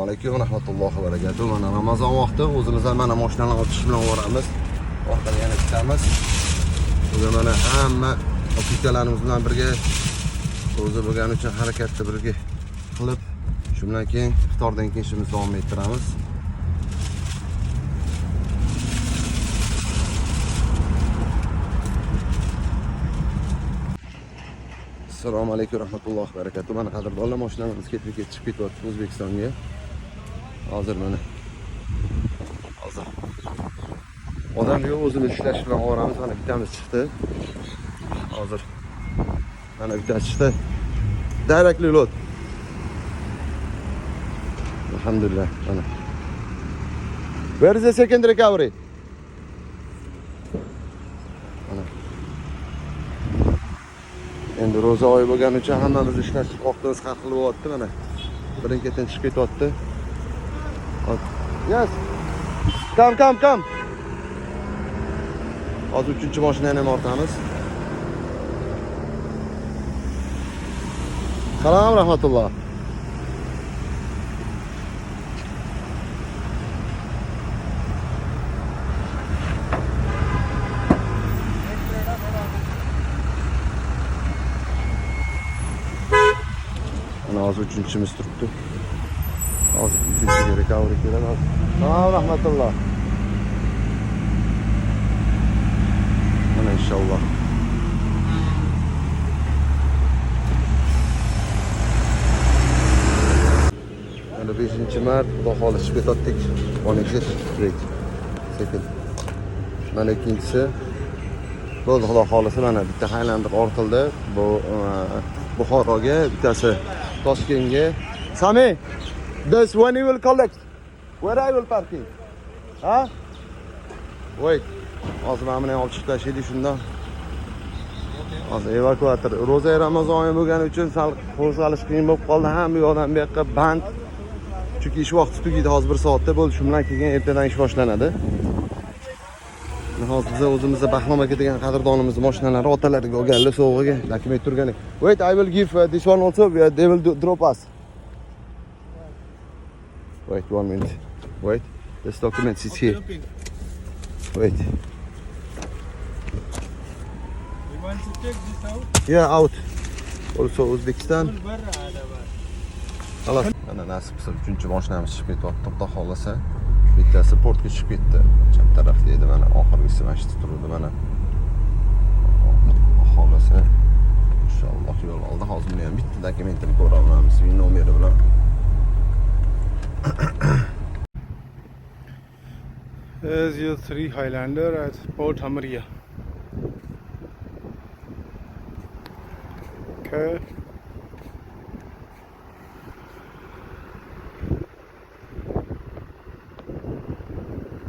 Alaykum rahmatullohi va barakatuh. Mana Ramazon vaqti o'zimiz ham mana mashinani olib chiqish bilan boramiz. Orqada yana kutamiz. Bugun mana hamma aka-ukalarimiz bilan birga ro'za bo'lgani uchun harakatni birga qilib, shu bilan keyin iftordan keyin ishimizni davom ettiramiz. Assalomu alaykum rahmatullohi va barakatuh. Mana qadrdonlar, mashinamiz ketma-ket chiqib ketyapti O'zbekistonga. Hozir mana. Hozir. Odam yo'q, o'zimiz ishlash bilan boramiz. Mana bittamiz chiqdi. Hozir. Mana bittasi chiqdi. Directly load. Alhamdulillah, mana. Where is the second recovery? Mana. Endi ro'za oyi bo'lgani uchun hammamiz ishlash vaqtimiz har xil bo'lyapti mana. Birin-ketin chiqib ketyapti. Yes. Come, come, come. Hozir uchinchi mashinani ham ortamiz. Salom rahmatulloh. Mana hozir uchinchimiz turibdi. Hozir uchinchiga recovery keladi hozir. Salom rahmatulloh. Mana inshaalloh. Mana 5-mart, Xudo xohlasa chiqib ketdik. One exit, wait. Second. Mana ikkinchisi. Bo'ldi, Xudo xohlasa mana bitta Highlander ortildi. Bu Buxoroga, bittasi Toshkentga. Sami, this one you will collect. Where I will parking? Ha? Wait. Hozir mana buni olib chiqib tashlaylik shundan. Hozir evakuator. Ro'za Ramazon oyi bo'lgani uchun sal qo'zg'alish qiyin bo'lib qoldi. Hamma yoqdan bu yoqqa band. Chunki ish vaqti tugaydi hozir 1 soatda bo'ldi. Shu bilan keyin ertadan ish boshlanadi. Hozir biz o'zimizda Bahrom aka degan qadrdonimiz mashinalari otalariga olganlar sovg'aga dokument turgan. Wait, I will give this one also. They will drop us. Wait one minute. Wait. This document is here. Wait. You want to take this out? Yeah, out. Also Uzbekistan. Xolos. Mana nasib qilsa uchinchi mashinamiz chiqib ketyapti, Xudo xohlasa. Bittasi portga chiqib ketdi. Chap tarafda edi mana, oxirgisi mana shu turdi mana. Xudo xohlasa inshaalloh yo'l oldi. Hozir buni ham bitta dokumentini ko'ra olamiz, nomeri bilan. Here's your three Highlander at Port Hamriya. Okay.